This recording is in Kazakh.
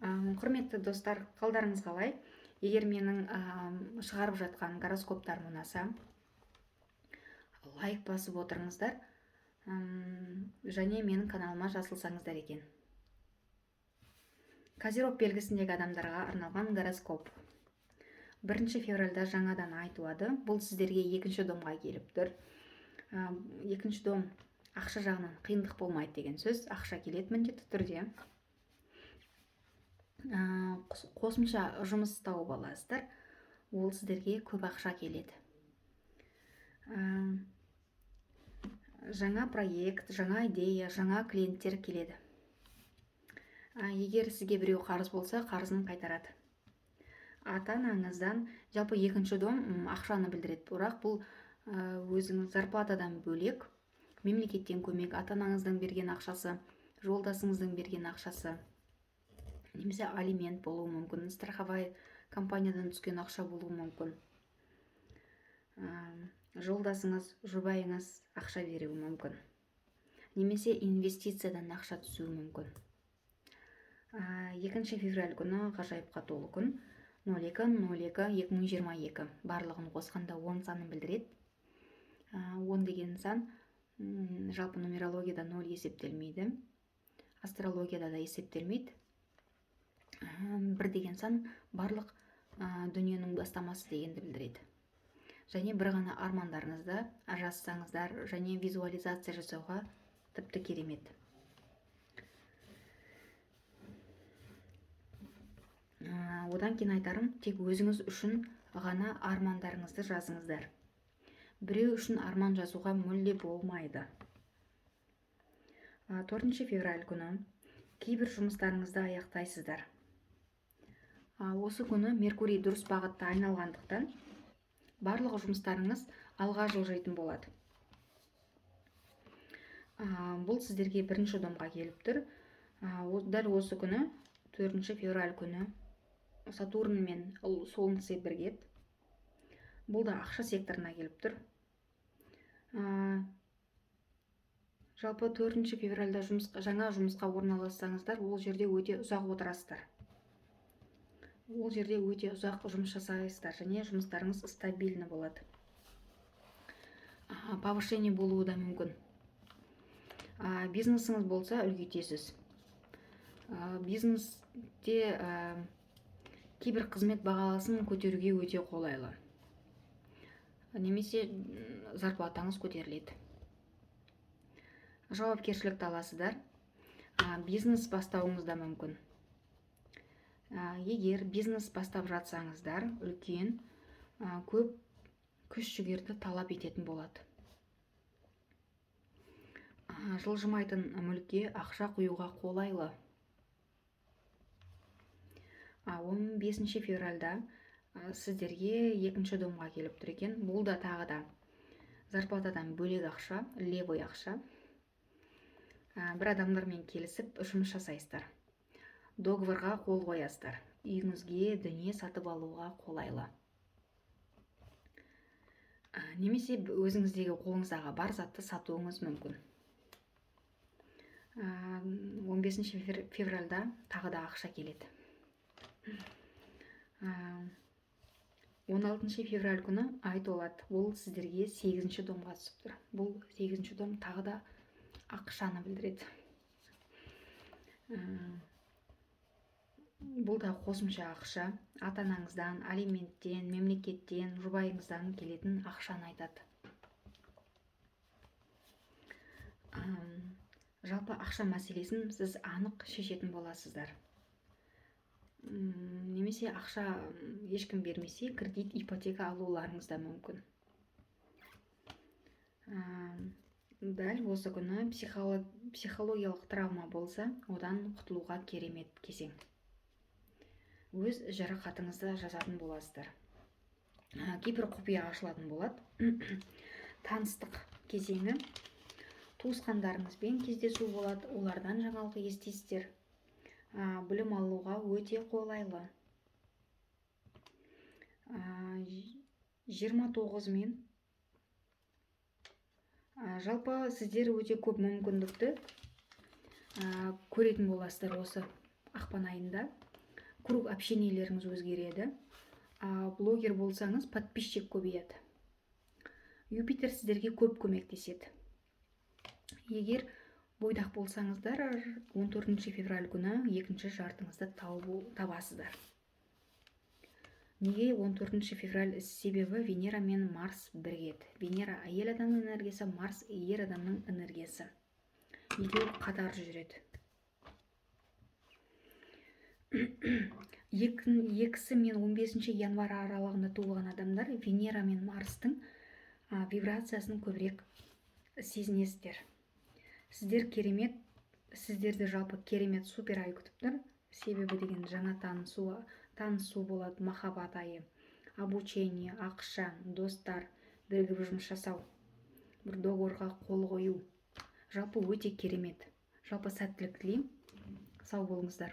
Құрметті достар, қалдарыңыз қалай? Егер менің шығарып жатқан гороскоптарым ұнаса, лайк басып отырыңыздар және менің каналыма жазылсаңыздар екен. Козерог белгісіндегі адамдарға арналған гороскоп. 1 февральда жаңадан ай туады. Бұл сіздерге екінші домға келіп тұр. Екінші дом ақша жағынан қиындық болмайды деген сөз. Ақша келеді міндетті түрде. Қосымша жұмыс тауып аласыздар. Ол сіздерге көп ақша келеді. Жаңа проект, жаңа идея, жаңа клиенттер келеді. Егер сізге біреу қарыз болса, қарызын қайтарады. Ата-анаңыздан, жалпы екінші дом ақшаны білдіреді, бірақ бұл өзіңіз зарплатадан бөлек мемлекеттен көмек, ата-анаңыздың берген ақшасы, жолдасыңыздың берген ақшасы, немесе алимент болуы мүмкін, страховой компаниядан түскен ақша болуы мүмкін. Жолдасыңыз, жұбайыңыз ақша беруі мүмкін, немесе инвестициядан ақша түсуі мүмкін. 2 февраль күні ғажайыпқа толы күн. 02.02.2022, барлығын қосқанда 10 санын білдіреді. 10 деген сан жалпы нумерологияда 0 есептелмейді, астрологияда да есептелмейді. Бір деген сан барлық дүниенің бастамасы дегенді білдіреді. Және бір ғана армандарыңызды жазсаңыздар және визуализация жасауға тіпті керемет. Одан кейін айтарым, тек өзіңіз үшін ғана армандарыңызды жазыңыздар. Біреу үшін арман жазуға мүлде болмайды. 4 февраль күні кейбір жұмыстарыңызды аяқтайсыздар. Осы күні Меркурий дұрыс бағытта айналғандықтан барлық жұмыстарыңыз алға жылжитын болады. Бұл сіздерге бірінші домға келіп тұр. Дәл осы күні, 4 февраль күні Сатурн мен Солнце біргеді. Бұл да ақша секторына келіп тұр. Жалпы 4 февральда жаңа жұмысқа орналассаңыздар, ол жерде өте ұзақ отырасыздар. Ол жерде өте ұзақ жұмыс жасайсыздар және жұмыстарыңыз стабильні болады. Повышение болуы да мүмкін. Бизнесіңіз болса, үлкейтесіз. Бизнесте кейбір қызмет бағасын көтеруге өте қолайлы. Немесе зарплатаңыз көтеріледі. Жауапкершілікті аласыздар. Бизнес бастауыңыз да мүмкін. Егер бизнес бастап жатсаңыздар, үлкен, көп күш жігерді талап ететін болады. Жылжымайтын мүлікке ақша құюға қолайлы. 15 февральда сіздерге екінші домға келіп тұр екен. Бұл да тағы да зарплатадан бөлек ақша, левый ақша. Бір адамдармен келісіп жұмыс жасайсыздар. Договорға қол қоясыздар. Үйіңізге дүние сатып алуға қолайлы. Немесе өзіңіздегі қолыңыздағы бар затты сатуыңыз мүмкін. 15 февральда тағы да ақша келеді. 16 февраль күні ай толады. Бұл сіздерге 8 домға түсіп тұр. Бұл 8 дом тағы да ақшаны білдіреді. Бұл да қосымша ақша. Ата-анаңыздан, алименттен, мемлекеттен, жұбайыңыздан келетін ақшаны айтады. Жалпы ақша мәселесін сіз анық шешетін боласыздар. Немесе ақша ешкім бермесе, кредит, ипотека алуларыңыз да мүмкін. Дәл осы күні психологиялық травма болса, одан құтылуға керемет кезең. Өз жарақатыңызды жазатын боласыздар. Кейбір құпия ашылатын болады. Таныстық кезеңі, туысқандарыңызбен кездесу болады, олардан жаңалық естисіздер. Білім алуға өте қолайлы. 29 мен жалпы сіздер өте көп мүмкіндікті көретін боласыздар осы ақпан айында. Круг общение леріңіз өзгереді. А блогер болсаңыз, подписчик көбейеді. Юпитер сіздерге көп көмектеседі. Егер бойдақ болсаңыздар, 14 февраль күні екінші жартыңызды табасыздар. Неге 14 февраль? Себебі Венера мен Марс бірігеді. Венера – әйел адамның энергиясы, Марс – ер адамның энергиясы. Екеуі қатар жүреді. 2-сі мен 15 январь аралығында туылған адамдар Венера мен Марстың вибрациясын көбірек сезінесіздер. Сіздер керемет, сіздерді жалпы керемет супер ай күтіп тұр. Себебі деген жаңа танысу болады, махаббат айы, обучение, ақша, достар, бірігіп жұмыс жасау, бір договорға қол қою. Жалпы өте керемет. Жалпы сәттілік тілеймін. Сау болыңыздар.